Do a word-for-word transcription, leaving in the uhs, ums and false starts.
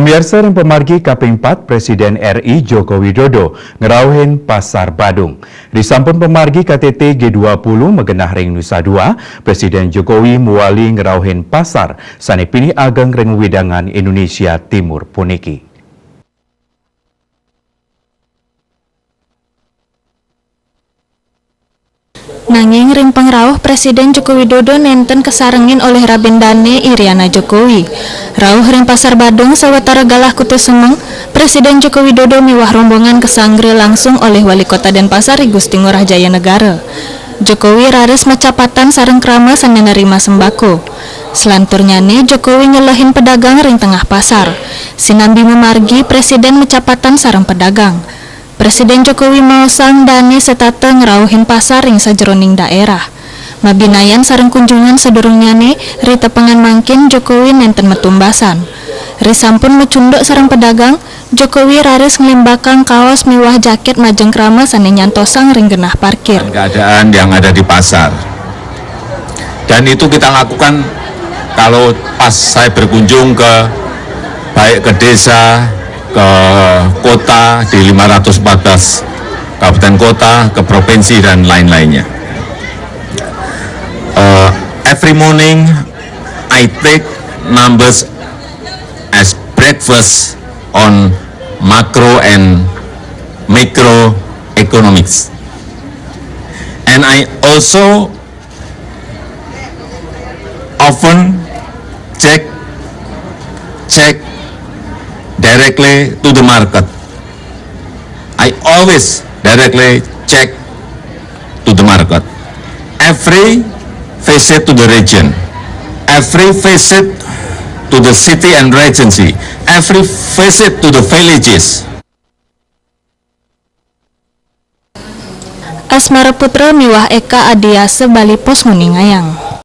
Pamiarsa, ring pamargi kaping pat Presiden R I Joko Widodo ngrauhin Pasar Badung. Ri sampun pamargi K T T G dua puluh magenah ring Nusa Dua, Presiden Jokowi mawali ngrauhin pasar sane pinih ageng ring wewidangan Indonesia Timur puniki. Nanging ring pangrauh Presiden Joko Widodo nenten kasarengin olih rabin dane Iryana Jokowi. Rauh ring Pasar Badung sawatara galah Kuta Sumeng, Presiden Joko Widodo miwah rombongan kasanggra langsung olih Wali Kota Denpasar I Gusti Ngurah Jaya Negara. Jokowi raris macapatan sareng krama sane nerima sembako. Selanturnyane Jokowi nyelehin pedagang ring tengah pasar. Sinambi mamargi, Presiden macapatan sareng pedagang. Presiden Jokowi maosang dane setata ngrauhin pasar ring sajeroning daerah. Mabinayan sareng kunjungan sadurungnyane, ri tepengan mangkin Jokowi nenten matumbasan. Ri sampun macunduk sareng pedagang, Jokowi raris nglimbakang kaos miwah jaket majeng krama sane nyantosang ring genah parkir. Keadaan yang ada di pasar. Dan itu kita lakukan kalau pas saya berkunjung ke, baik ke desa, ke kota di lima ratus empat belas kabupaten kota, ke provinsi dan lain-lainnya. Uh, every morning I take numbers as breakfast on macro and microeconomics. And I also often check check directly to the market. I always directly check to the market. Every visit to the region, every visit to the city and regency, every visit to the villages. Asmara Putra miwah Eka Adiasa, Bali Post, nguningayang.